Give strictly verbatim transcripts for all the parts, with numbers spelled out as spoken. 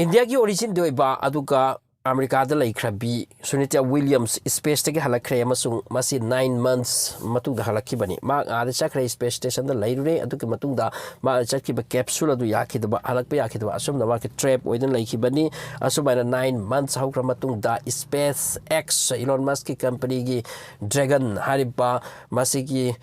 ꯏꯟꯗꯤꯌꯥꯒꯤ ꯑꯣꯔꯤꯖꯤꯟꯗ ꯑꯣꯏꯕ ꯑꯗꯨꯒ ꯑꯃꯦꯔꯤꯀꯥꯗ ꯂꯩꯈ꯭ꯔꯕꯤ ꯁꯨꯅꯤꯇꯥ ꯋꯤꯂꯤꯌꯝꯁ ꯁ꯭ꯄꯦꯁꯇꯒꯤ ꯍꯜꯂꯛꯈ꯭ꯔꯦ ꯑꯃꯁꯨꯡ ꯃꯁꯤ ꯅꯥꯏꯟ ꯃꯟꯊꯁ ꯃꯇꯨꯡꯗ ꯍꯜꯂꯛꯈꯤꯕꯅꯤ꯫ ꯃꯍꯥꯛ ꯑꯥꯗ ꯆꯠꯈ꯭ꯔꯦ, ꯁ꯭ꯄꯦꯁ ꯁ꯭ꯇꯦꯁꯟꯗ ꯂꯩꯔꯨꯔꯦ꯫ ꯑꯗꯨꯒꯤ ꯃꯇꯨꯡꯗ ꯃꯥꯅ ꯆꯠꯈꯤꯕ ꯀꯦꯞꯁꯨꯜ ꯑꯗꯨ ꯌꯥꯈꯤꯗꯕ, ꯍꯜꯂꯛꯄ ꯌꯥꯈꯤꯗꯕ, ꯑꯁꯨꯝꯅ ꯃꯥꯒꯤ ꯇ꯭ꯔꯦꯞ ꯑꯣꯏꯗꯨꯅ ꯂꯩꯈꯤꯕꯅꯤ꯫ ꯑꯁꯨꯃꯥꯏꯅ ꯅꯥꯏꯟ ꯃꯟꯊꯁ ꯍꯧꯈ꯭ꯔ ꯃꯇꯨꯡꯗ ꯁ꯭ꯄꯦꯁ ꯑꯦꯛꯁ, ꯏꯂꯣꯟ ꯃꯁꯀꯤ ꯀꯝꯄꯅꯤꯒꯤ ꯗ꯭ꯔꯦꯒꯟ ꯍꯥꯏꯔꯤꯕ ꯃꯁꯤꯒꯤ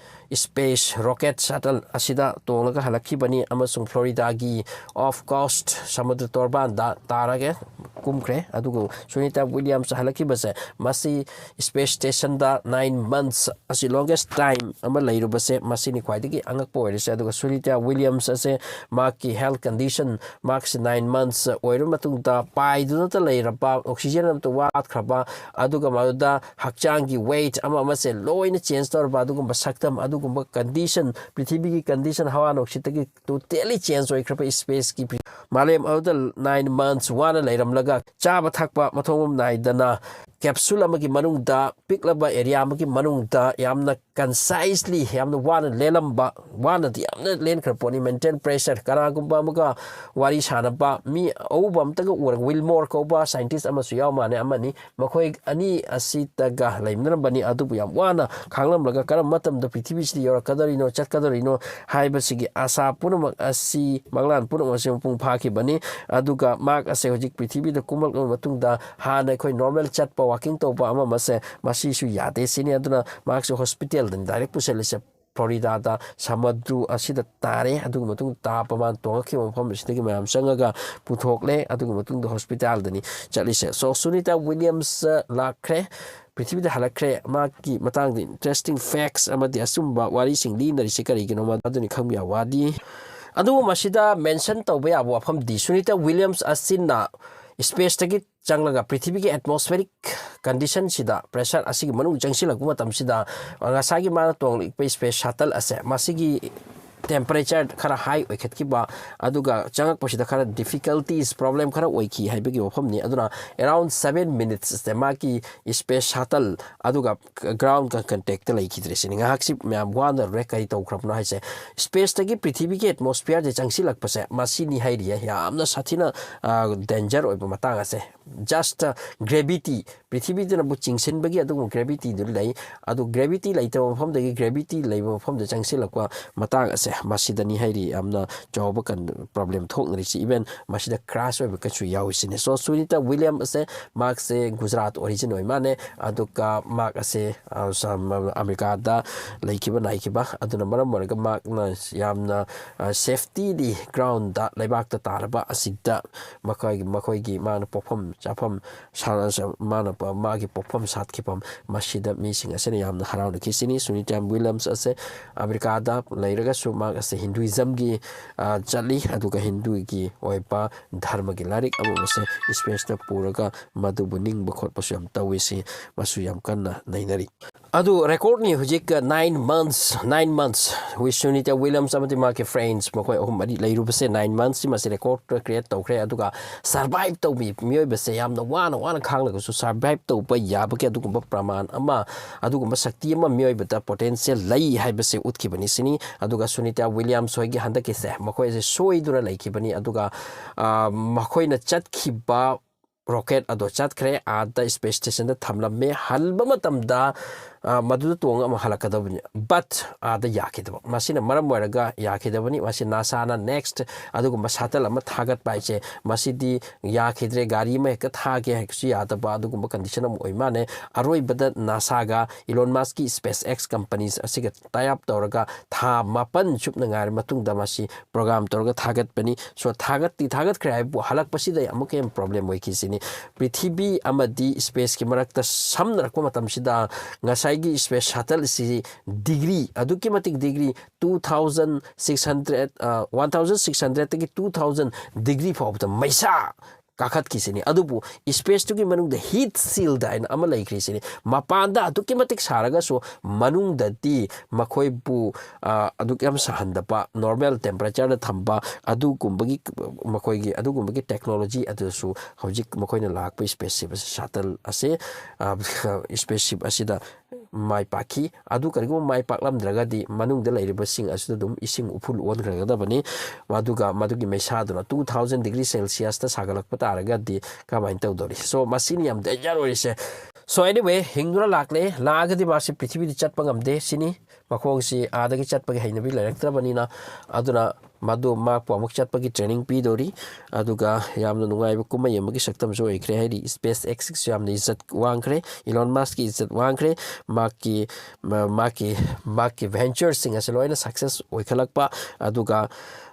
ꯁ꯭ꯄꯦꯁ ꯔꯣꯀꯦꯠ ꯁꯇꯜ ꯑꯁꯤꯗ ꯇꯣꯡꯂꯒ ꯍꯜꯂꯛꯈꯤꯕꯅꯤ ꯑꯃꯁꯨꯡ ꯐ꯭ꯂꯣꯔꯤꯗꯥꯒꯤ ꯑꯣꯐ ꯀꯣꯁꯠ ꯁꯃꯨꯗ꯭ꯔ ꯇꯣꯔꯕꯥꯟꯗ ꯇꯥꯔꯒ ꯀꯨꯝꯈ꯭ꯔꯦ꯫ ꯑꯗꯨꯒ ꯁꯨꯅꯤꯇꯥ ꯋꯤꯂꯤꯌꯝꯁ ꯍꯜꯂꯛꯈꯤꯕꯁꯦ, ꯃꯁꯤ ꯁ꯭ꯄꯦꯁ ꯁ꯭ꯇꯦꯁꯟꯗ ꯅꯥꯏꯟ ꯃꯟꯊꯁ ꯑꯁꯤ ꯂꯣꯡꯒꯦꯁ ꯇꯥꯏꯝ ꯑꯃ ꯂꯩꯔꯨꯕꯁꯦ, ꯃꯁꯤꯅꯤ ꯈ꯭ꯋꯥꯏꯗꯒꯤ ꯑꯉꯛꯄ ꯑꯣꯏꯔꯤꯁꯦ꯫ ꯑꯗꯨꯒ ꯁꯨꯅꯤꯇꯥ ꯋꯤꯂꯤꯌꯝꯁ ꯑꯁꯦ ꯃꯍꯥꯛꯀꯤ ꯍꯦꯜꯊ ꯀꯟꯗꯤꯁꯟ, ꯃꯍꯥꯛꯁꯤ ꯅꯥꯏꯟ ꯃꯟꯊꯁ ꯑꯣꯏꯔꯕ ꯃꯇꯨꯡꯗ ꯄꯥꯏꯗꯨꯅꯇ ꯂꯩꯔꯕ, ꯑꯣꯛꯁꯤꯖꯦꯟ ꯑꯃꯇ ꯋꯥꯠꯈ꯭ꯔꯕ, ꯑꯗꯨꯒ ꯃꯗꯨꯗ ꯍꯛꯆꯥꯡꯒꯤ ꯋꯦꯠ ꯑꯃ ꯑꯃꯁꯦ ꯂꯣꯏꯅ ꯆꯦꯟꯖ ꯇꯧꯔꯕ ꯑꯗꯨꯒꯨꯝꯕ ꯁꯛꯇꯝ, ꯑꯗꯨꯒꯨꯝꯕ ꯀꯟꯗꯤꯁꯟ, ꯄ꯭ꯔꯤꯊꯤꯕꯤꯒꯤ ꯀꯟꯗꯤꯁꯟ, ꯍꯋꯥ ꯅꯨꯡꯁꯤꯠꯇꯒꯤ ꯇꯣꯇꯦꯂꯤ ꯆꯦꯟꯖ ꯑꯣꯏꯈ꯭ꯔꯕ ꯁ꯭ꯄꯦꯁꯀꯤ ꯄ꯭ꯔꯤ-, ꯃꯥꯂꯦꯝ ꯑꯗꯨꯗ ꯅꯥꯏꯟ ꯃꯟꯊꯁ ꯋꯥꯅ ꯂꯩꯔꯝꯂꯒ, ꯆꯥꯕ ꯊꯛꯄ ꯃꯊꯣꯡ ꯃꯔꯝ ꯅꯥꯏꯗꯅ, ꯀꯦꯞꯁꯨꯜ ꯑꯃꯒꯤ ꯃꯅꯨꯡꯗ, ꯄꯤꯛꯂꯕ ꯑꯦꯔꯤꯌꯥ ꯑꯃꯒꯤ ꯃꯅꯨꯡꯗ ꯌꯥꯝꯅ ꯀꯟꯁꯥꯏꯁꯂꯤ, ꯌꯥꯝꯅ ꯋꯥꯅ ꯂꯦꯜꯂꯝꯕ, ꯋꯥꯅꯗꯤ ꯌꯥꯝꯅ ꯂꯦꯟꯈ꯭ꯔ ꯄꯣꯠꯅꯤ꯫ ꯃꯦꯟꯇꯦꯜ ꯄ꯭ꯔꯦꯁꯔ, ꯀꯅꯥꯒꯨꯝꯕ ꯑꯃꯒ ꯋꯥꯔꯤ ꯁꯥꯟꯅꯕ, ꯃꯤ ꯑꯎꯕ ꯑꯃꯇꯒ ꯎꯔꯒ, ꯋꯤꯜꯃꯣꯔ ꯀꯧꯕ ꯁꯥꯏꯟꯇꯤꯁ ꯑꯃꯁꯨ ꯌꯥꯎ ꯃꯥꯜꯂꯦ, ꯑꯃꯅꯤ, ꯃꯈꯣꯏ ꯑꯅꯤ ꯑꯁꯤꯇꯒ ꯂꯩꯃꯤꯟꯅꯔꯝꯕꯅꯤ꯫ ꯑꯗꯨꯕꯨ ꯌꯥꯝ ꯋꯥꯅ ꯈꯥꯡꯂꯝꯂꯒ ꯀꯔꯝꯕ ꯃꯇꯝꯗ ꯄ꯭ꯔꯤꯊꯤꯕꯤꯁꯤꯗ ꯌꯧꯔꯛꯀꯗꯧꯔꯤꯅꯣ, ꯆꯠꯀꯗꯧꯔꯤꯅꯣ ꯍꯥꯏꯕꯁꯤꯒꯤ ꯑꯁꯥ ꯄꯨꯝꯅꯃꯛ ꯑꯁꯤ, ꯃꯪꯂꯥꯟ ꯄꯨꯝꯅꯃꯛ ꯑꯁꯤ ꯃꯄꯨꯡ ꯐꯥꯈꯤꯕꯅꯤ꯫ ꯑꯗꯨꯒ ꯃꯍꯥꯛ ꯑꯁꯦ ꯍꯧꯖꯤꯛ ꯄ꯭ꯔꯤꯊꯤꯕꯤꯗ ꯀꯨꯝꯂꯛꯂꯕ ꯃꯇꯨꯡꯗ ꯍꯥꯟꯅ ꯑꯩꯈꯣꯏ ꯅꯣꯔꯃꯦꯜ ꯆꯠꯄ, ꯋꯥꯀꯤꯡ ꯇꯧꯕ ꯑꯃ ꯑꯃꯁꯦ ꯃꯁꯤꯁꯨ ꯌꯥꯗꯦ ꯁꯤꯅꯤ꯫ ꯑꯗꯨꯅ ꯃꯍꯥꯛꯁꯨ ꯍꯣꯁꯄꯤꯇꯥꯜꯗꯅꯤ ꯗꯥꯏꯔꯦꯛ ꯄꯨꯁꯤꯜꯂꯤꯁꯦ꯫ ꯐ꯭ꯂꯣꯔꯤꯗꯥꯗ ꯁꯃꯨꯗ꯭ꯔꯨ ꯑꯁꯤꯗ ꯇꯥꯔꯦ꯫ ꯑꯗꯨꯒꯤ ꯃꯇꯨꯡꯗ ꯇꯥꯕ, ꯃꯥꯅ ꯇꯣꯡꯉꯛꯈꯤꯕ ꯃꯐꯝ ꯑꯁꯤꯗꯒꯤ ꯃꯌꯥꯝ ꯆꯪꯉꯒ ꯄꯨꯊꯣꯛꯂꯦ꯫ ꯑꯗꯨꯒꯤ ꯃꯇꯨꯡꯗ ꯍꯣꯁꯄꯤꯇꯥꯜꯗꯅꯤ ꯆꯠꯂꯤꯁꯦ꯫ So, ꯁꯨꯅꯤꯇꯥ ꯋꯤꯂꯤꯌꯝꯁ ꯂꯥꯛꯈ꯭ꯔꯦ, ꯄ꯭ꯔꯤꯊꯤꯕꯤꯗ ꯍꯜꯂꯛꯈ꯭ꯔꯦ꯫ ꯃꯥꯒꯤ ꯃꯇꯥꯡꯗ ꯏꯟꯇꯔꯦꯁꯇꯤꯡ ꯐꯦꯛꯁ ꯑꯃꯗꯤ ꯑꯆꯨꯝꯕ ꯋꯥꯔꯤꯁꯤꯡ ꯂꯤꯅꯔꯤꯁꯦ ꯀꯔꯤꯒꯤꯅꯣ, ꯃꯗꯨꯅꯤ ꯈꯪꯕ ꯌꯥꯕ ꯋꯥꯗꯤ꯫ ꯑꯗꯨꯕꯨ ꯃꯁꯤꯗ ꯃꯦꯟꯁꯟ ꯇꯧꯕ ꯌꯥꯕ ꯋꯥꯐꯝꯗꯤ, ꯁꯨꯅꯤꯇꯥ ꯋꯤꯂꯤꯌꯝꯁ ꯑꯁꯤꯅ ꯁ꯭ꯄꯦꯁꯇꯒꯤ ꯆꯪꯂꯒ ꯄ꯭ꯔꯤꯊꯤꯕꯤꯒꯤ ꯑꯦꯠꯃꯣꯁꯐꯤꯌꯔꯤꯛ ꯀꯟꯗꯤꯁꯟꯁꯤꯗ, ꯄ꯭ꯔꯦꯁꯔ ꯑꯁꯤꯒꯤ ꯃꯅꯨꯡ ꯆꯪꯁꯤꯜꯂꯛꯄ ꯃꯇꯝꯁꯤꯗ, ꯉꯁꯥꯏꯒꯤ ꯃꯥꯅ ꯇꯣꯡꯂꯛꯄ ꯁ꯭ꯄꯦꯁ ꯁꯇꯜ ꯑꯁꯦ, ꯃꯁꯤꯒꯤ temperature ꯈꯔ high ꯑꯣꯏꯈꯠꯈꯤꯕ, ꯑꯗꯨꯒ ꯆꯪꯉꯛꯄꯁꯤꯗ ꯈꯔ difficulties, problem ꯈꯔ ꯑꯣꯏꯈꯤ ꯍꯥꯏꯕꯒꯤ ꯋꯥꯐꯝꯅꯤ꯫ ꯑꯗꯨꯅ around seven minutes ꯃꯥꯒꯤ space shuttle ꯑꯗꯨꯒ ground contact ꯇ ꯂꯩꯈꯤꯗ꯭ꯔꯦ ꯁꯤꯅꯤ꯫ ꯉꯥꯏꯍꯥꯛꯁꯤ ꯃꯌꯥꯝ ꯋꯥꯅꯔꯨꯔꯦ꯫ ꯀꯔꯤ ꯇꯧꯈ꯭ꯔꯕꯅꯣ ꯍꯥꯏꯁꯦ, space ꯇꯒꯤ ꯄ꯭ꯔꯤꯊꯤꯕꯤꯒꯤ atmosphere ꯁꯦ ꯆꯪꯁꯤꯜꯂꯛꯄꯁꯦ ꯃꯁꯤꯅꯤ ꯍꯥꯏꯔꯤꯌꯦ ꯌꯥꯝꯅ ꯁꯥꯊꯤꯅ danger ꯑꯣꯏꯕ ꯃꯇꯥꯡ ꯑꯁꯦ꯫ Just gravity, ꯄ꯭ꯔꯤꯊꯤꯕꯤꯗꯨꯅꯕꯨ ꯆꯤꯡꯁꯤꯟꯕꯒꯤ ꯑꯗꯨꯒꯨꯝꯕ gravity ꯗꯨ ꯂꯩ꯫ ꯑꯗꯨ gravity ꯂꯩꯇꯕ ꯃꯐꯝꯗꯒꯤ gravity ꯂꯩꯕ ꯃꯐꯝꯗ ꯆꯪꯁꯤꯜꯂꯛꯄ ꯃꯇꯥꯡ ꯑꯁꯦ ꯃꯁꯤꯗꯅꯤ ꯍꯥꯏꯔꯤ ꯌꯥꯝꯅ ꯆꯥꯎꯕ ꯀꯟ-, problem ꯊꯣꯛꯅꯔꯤꯁꯤ꯫ Even ꯃꯁꯤꯗ crash ꯑꯣꯏꯕ ꯀꯩꯁꯨ ꯌꯥꯎꯔꯤꯁꯤꯅꯤ꯫ So, ꯁꯨꯅꯤꯇꯥ ꯋꯤꯂꯤꯌꯝ ꯑꯁꯦ, ꯃꯍꯥꯛꯁꯦ ꯒꯨꯖꯔꯥꯠ origin ꯑꯣꯏ ꯃꯥꯅꯦ꯫ ꯑꯗꯨꯒ ꯃꯍꯥꯛ ꯑꯁꯦ, ꯑ, ꯁ-, ꯃ-, ꯑꯃꯦꯔꯤꯀꯥꯗ ꯂꯩꯈꯤꯕ ꯅꯥꯏꯈꯤꯕ꯫ ꯑꯗꯨꯅ ꯃꯔꯝ ꯑꯣꯏꯔꯒ ꯃꯍꯥꯛꯅ ꯌꯥꯝꯅ, ꯑ, safety ꯗꯤ ground ꯗ, ꯂꯩꯕꯥꯛꯇ ꯇꯥꯔꯕ ꯑꯁꯤꯗ ꯃꯈꯣꯏ, ꯃꯈꯣꯏꯒꯤ ꯃꯥꯅ ꯄꯣꯛꯐꯝ ꯆꯥꯐꯝ ꯁꯥ-, ꯁꯥ-, ꯃꯥꯅ ꯄ-, ꯃꯥꯒꯤ ꯄꯣꯛꯐꯝ ꯁꯥꯠꯈꯤꯐꯝ ꯃꯁꯤꯗ ꯃꯤꯁꯤꯡ ꯑꯁꯤꯅ ꯌꯥꯝꯅ ꯍꯔꯥꯎꯅꯈꯤ ꯁꯤꯅꯤ꯫ ꯁꯨꯅꯤꯇꯥ ꯋꯤꯂꯤꯌꯝꯁ ꯑꯁꯦ ꯑꯃꯦꯔꯤꯀꯥꯗ ꯂꯩꯔꯒꯁꯨ ꯃꯍꯥꯛ ꯑꯁꯦ Hinduism ꯒꯤ, ꯑ, ꯆꯠꯂꯤ, ꯑꯗꯨꯒ ꯍꯤꯟꯗꯨꯒꯤ ꯑꯣꯏꯕ ꯙꯔꯃꯒꯤ ꯂꯥꯏꯔꯤꯛ ꯑꯃ ꯑꯃꯁꯦ space ꯇ ꯄꯨꯔꯒ ꯃꯗꯨꯕꯨ ꯅꯤꯡꯕ ꯈꯣꯠꯄꯁꯨ ꯌꯥꯝ ꯇꯧꯏ꯫ ꯁꯤ ꯃꯁꯨ ꯌꯥꯝ ꯀꯟꯅ ꯅꯩꯅꯔꯤ꯫ ꯑꯗꯨ record ꯅꯤ ꯍꯧꯖꯤꯛ nine months, nine months with Sunita Williams ꯑꯃꯗꯤ ꯃꯥꯒꯤ friends ꯃꯈꯣꯏ ꯑꯍꯨꯝ ꯃꯔꯤ ꯂꯩꯔꯨꯕꯁꯦ nine months ꯁꯤ ꯃꯁꯤ record create ꯇꯧꯈ꯭ꯔꯦ꯫ ꯑꯗꯨꯒ survive ꯇꯧꯕꯤ ꯃꯤꯑꯣꯏꯕꯁꯦ ꯌꯥꯝꯅ ꯋꯥꯅ ꯋꯥꯅ ꯈꯥꯡꯂꯒꯁꯨ survive ꯇꯧꯕ ꯌꯥꯕꯒꯤ ꯑꯗꯨꯒꯨꯝꯕ ꯄ꯭ꯔꯃꯥꯟ ꯑꯃ, ꯑꯗꯨꯒꯨꯝꯕ ꯁꯛꯇꯤ ꯑꯃ ꯃꯤꯑꯣꯏꯕꯗ potential ꯂꯩ ꯍꯥꯏꯕꯁꯦ ꯎꯠꯈꯤꯕꯅꯤ ꯁꯤꯅꯤ꯫ ꯑꯗꯨꯒ ꯁꯨꯅꯤꯇꯥ ꯋꯤꯂꯤꯌꯝꯁ ꯍꯣꯏꯒꯤ ꯍꯟꯗꯛꯀꯤꯁꯦ ꯃꯈꯣꯏꯁꯦ ꯁꯣꯏꯗꯨꯅ ꯂꯩꯈꯤꯕꯅꯤ꯫ ꯑꯗꯨꯒ, ꯑ, ꯃꯈꯣꯏꯅ ꯆꯠꯈꯤꯕ rocket ꯑꯗꯣ ꯆꯠꯈ꯭ꯔꯦ, ꯑꯥꯗ space station ꯗ ꯊꯝꯂꯝꯃꯦ꯫ ꯍꯜꯕ ꯃꯇꯝꯗ, ꯑ, ꯃꯗꯨꯗ ꯇꯣꯡꯉꯒ ꯑꯃꯨꯛ ꯍꯜꯂꯛꯀꯗꯕꯅꯤ, but ꯑꯥꯗ ꯌꯥꯈꯤꯗꯕ꯫ ꯃꯁꯤꯅ ꯃꯔꯝ ꯑꯣꯏꯔꯒ ꯌꯥꯈꯤꯗꯕꯅꯤ꯫ ꯃꯁꯤ ꯅꯥꯁꯥꯅ next ꯑꯗꯨꯒꯨꯝꯕ shuttle ꯑꯃ ꯊꯥꯒꯠꯄ ꯍꯥꯏꯁꯦ, ꯃꯁꯤꯗꯤ ꯌꯥꯈꯤꯗ꯭ꯔꯦ, ꯒꯥꯔꯤ ꯑꯃ ꯍꯦꯛꯇ ꯊꯥꯒꯦ ꯍꯥꯏꯕꯁꯨ ꯌꯥꯗꯕ ꯑꯗꯨꯒꯨꯝꯕ condition ꯑꯃ ꯑꯣꯏ ꯃꯥꯜꯂꯦ꯫ ꯑꯔꯣꯏꯕꯗ ꯅꯥꯁꯥꯒ Elon Musk ꯀꯤ SpaceX companies ꯑꯁꯤꯒ tie up ꯇꯧꯔꯒ ꯊꯥ ꯃꯥꯄꯟ ꯆꯨꯞꯅ ꯉꯥꯏꯔ ꯃꯇꯨꯡꯗ ꯃꯁꯤ program ꯇꯧꯔꯒ ꯊꯥꯒꯠꯄꯅꯤ꯫ So, ꯊꯥꯒꯠꯇꯤ ꯊꯥꯒꯠꯈ꯭ꯔꯦ ꯍꯥꯏꯕꯨ ꯍꯜꯂꯛꯄꯁꯤꯗ ꯑꯃꯨꯛꯀ ꯍꯦꯟꯅ problem ꯑꯣꯏꯈꯤꯁꯤꯅꯤ꯫ ꯄ꯭ꯔꯤꯊꯤꯕꯤ ꯑꯃꯗꯤ space ꯀꯤ ꯃꯔꯛꯇ ꯁꯝꯅꯔꯛꯄ ꯃꯇꯝꯁꯤꯗ ꯉꯁꯥꯏꯒꯤ space shuttle ꯑꯁꯤ degree, ꯑꯗꯨꯛꯀꯤ ꯃꯇꯤꯛ degree two thousand six hundred, ꯑ, one thousand six hundred ꯗꯒꯤ two thousand degree ꯐꯥꯎꯕꯗ ꯃꯩꯁꯥ ꯀꯥꯈꯠꯈꯤꯁꯤꯅꯤ꯫ ꯑꯗꯨꯕꯨ spaceꯇꯨꯒꯤ ꯃꯅꯨꯡꯗ heat shield ꯍꯥꯏꯅ ꯑꯃ ꯂꯩꯈ꯭ꯔꯤꯁꯤꯅꯤ꯫ ꯃꯄꯥꯟꯗ ꯑꯗꯨꯛꯀꯤ ꯃꯇꯤꯛ ꯁꯥꯔꯒꯁꯨ ꯃꯅꯨꯡꯗꯗꯤ ꯃꯈꯣꯏꯕꯨ, ꯑ, ꯑꯗꯨꯛ ꯌꯥꯝ ꯁꯥꯍꯟꯗꯕ, normal temperatureꯗ ꯊꯝꯕ ꯑꯗꯨꯒꯨꯝꯕꯒꯤ, ꯃꯈꯣꯏꯒꯤ ꯑꯗꯨꯒꯨꯝꯕꯒꯤ technology ꯑꯗꯨꯁꯨ ꯍꯧꯖꯤꯛ ꯃꯈꯣꯏꯅ ꯂꯥꯛꯄ spaceship ꯑꯁꯤ, shuttle ꯑꯁꯤ, ꯑ, spaceship ꯑꯁꯤꯗ ꯃꯥꯏ ꯄꯥꯛꯈꯤ꯫ ꯑꯗꯨ ꯀꯔꯤꯒꯨꯝꯕ ꯃꯥꯏ ꯄꯥꯛꯂꯝꯗ꯭ꯔꯒꯗꯤ ꯃꯅꯨꯡꯗ ꯂꯩꯔꯤꯕꯁꯤꯡ ꯑꯁꯤꯗ ꯑꯗꯨꯝ ꯏꯁꯤꯡ ꯎꯐꯨꯜ ꯑꯣꯟꯈ꯭ꯔꯒꯗꯕꯅꯤ꯫ ꯑꯗꯨꯒ ꯃꯗꯨꯒꯤ ꯃꯩꯁꯥꯗꯨꯅ two thousand degree Celsiusꯇ ꯁꯥꯒꯠꯂꯛꯄ ꯇꯥꯔꯒꯗꯤ ꯀꯃꯥꯏꯅ ꯇꯧꯗꯧꯔꯤ? So, ꯃꯁꯤꯅꯤ ꯌꯥꯝ danger ꯑꯣꯏꯔꯤꯁꯦ꯫ So, anyway, ꯍꯤꯡꯗꯨꯅ ꯂꯥꯛꯂꯦ꯫ ꯂꯥꯛꯑꯒꯗꯤ ꯃꯥꯁꯤ ꯄ꯭ꯔꯤꯊꯤꯕꯤꯗ ꯆꯠꯄ ꯉꯝꯗꯦ ꯁꯤꯅꯤ꯫ ꯃꯈꯣꯡꯁꯤ ꯑꯥꯗꯒꯤ ꯆꯠꯄꯒꯤ ꯍꯩꯅꯕꯤ ꯂꯩꯔꯛꯇ꯭ꯔꯕꯅꯤꯅ, ꯑꯗꯨꯅ ꯃꯗꯨ ꯃꯍꯥꯛꯄꯨ ꯑꯃꯨꯛ ꯆꯠꯄꯒꯤ training ꯄꯤꯗꯧꯔꯤ꯫ ꯑꯗꯨꯒ ꯌꯥꯝꯅ ꯅꯨꯡꯉꯥꯏꯕ ꯀꯨꯝꯍꯩ ꯑꯃꯒꯤ ꯁꯛꯇꯝꯁꯨ ꯑꯣꯏꯈ꯭ꯔꯦ꯫ ꯍꯥꯏꯗꯤ, SpaceXꯀꯤꯁꯨ ꯌꯥꯝꯅ ꯏꯖꯠ ꯋꯥꯡꯈ꯭ꯔꯦ, Elon Muskꯀꯤ ꯏꯖꯠ ꯋꯥꯡꯈ꯭ꯔꯦ꯫ ꯃꯍꯥꯛꯀꯤ, ꯃ-, ꯃꯍꯥꯛꯀꯤ, ꯃꯍꯥꯛꯀꯤ ventureꯁꯤꯡ ꯑꯁꯤ ꯂꯣꯏꯅ success ꯑꯣꯏꯈꯠꯂꯛꯄ, ꯑꯗꯨꯒ,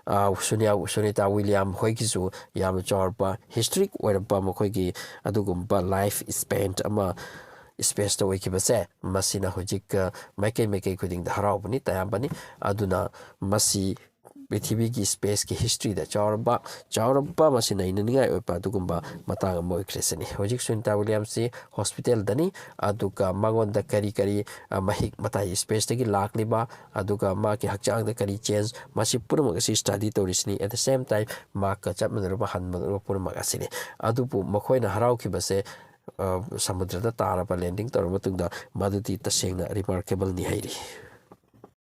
ꯑ, ꯁꯨꯅꯤꯌꯥ-, ꯁꯨꯅꯤꯇꯥ ꯋꯤꯂꯤꯌꯝ ꯍꯣꯏꯒꯤꯁꯨ ꯌꯥꯝꯅ ꯆꯥꯎꯔꯕ historic ꯑꯣꯏꯔꯛꯄ ꯃꯈꯣꯏꯒꯤ ꯑꯗꯨꯒꯨꯝꯕ life spent ꯑꯃ spaceꯇ ꯑꯣꯏꯈꯤꯕꯁꯦ, ꯃꯁꯤꯅ ꯍꯧꯖꯤꯛ, ꯑ, ꯃꯥꯏꯀꯩ ꯃꯥꯏꯀꯩ ꯈꯨꯗꯤꯡꯗ ꯍꯔꯥꯎꯕꯅꯤ, ꯇꯌꯥꯝꯕꯅꯤ꯫ ꯑꯗꯨꯅ ꯃꯁꯤ ꯄ꯭ꯔꯤꯊꯤꯕꯤꯒꯤ spaceꯀꯤ historyꯗ ꯆꯥꯎꯔꯕ, ꯆꯥꯎꯔꯕ ꯃꯁꯤ ꯅꯩꯅꯅꯤꯡꯉꯥꯏ ꯑꯣꯏꯕ ꯑꯗꯨꯒꯨꯝꯕ ꯃꯇꯥꯡ ꯑꯃ ꯑꯣꯏꯈ꯭ꯔꯦ ꯁꯤꯅꯤ꯫ ꯍꯧꯖꯤꯛ ꯁꯨꯅꯤꯇꯥ ꯋꯤꯂꯤꯌꯝꯁꯤ hospitalꯗꯅꯤ, ꯑꯗꯨꯒ ꯃꯉꯣꯟꯗ ꯀꯔꯤ ꯀꯔꯤ, ꯑ, ꯃꯍꯤꯛ ꯃꯇꯥꯏ spaceꯇꯒꯤ ꯂꯥꯛꯂꯤꯕ, ꯑꯗꯨꯒ ꯃꯥꯒꯤ ꯍꯛꯆꯥꯡꯗ ꯀꯔꯤ change, ꯃꯁꯤ ꯄꯨꯝꯅꯃꯛ ꯑꯁꯤ study ꯇꯧꯔꯤꯁꯤꯅꯤ꯫ At the same time, ꯃꯍꯥꯛꯀ ꯆꯞ ꯃꯥꯟꯅꯔꯕ ꯍꯟꯕ ꯄꯨꯝꯅꯃꯛ ꯑꯁꯤꯅꯤ꯫ ꯑꯗꯨꯕꯨ ꯃꯈꯣꯏꯅ ꯍꯔꯥꯎꯈꯤꯕꯁꯦ, ꯑ, ꯁꯃꯨꯗ꯭ꯔꯗ ꯇꯥꯔꯕ, landing ꯇꯧꯔꯕ ꯃꯇꯨꯡꯗ, ꯃꯗꯨꯗꯤ ꯇꯁꯦꯡꯅ remarkableꯅꯤ ꯍꯥꯏꯔꯤ꯫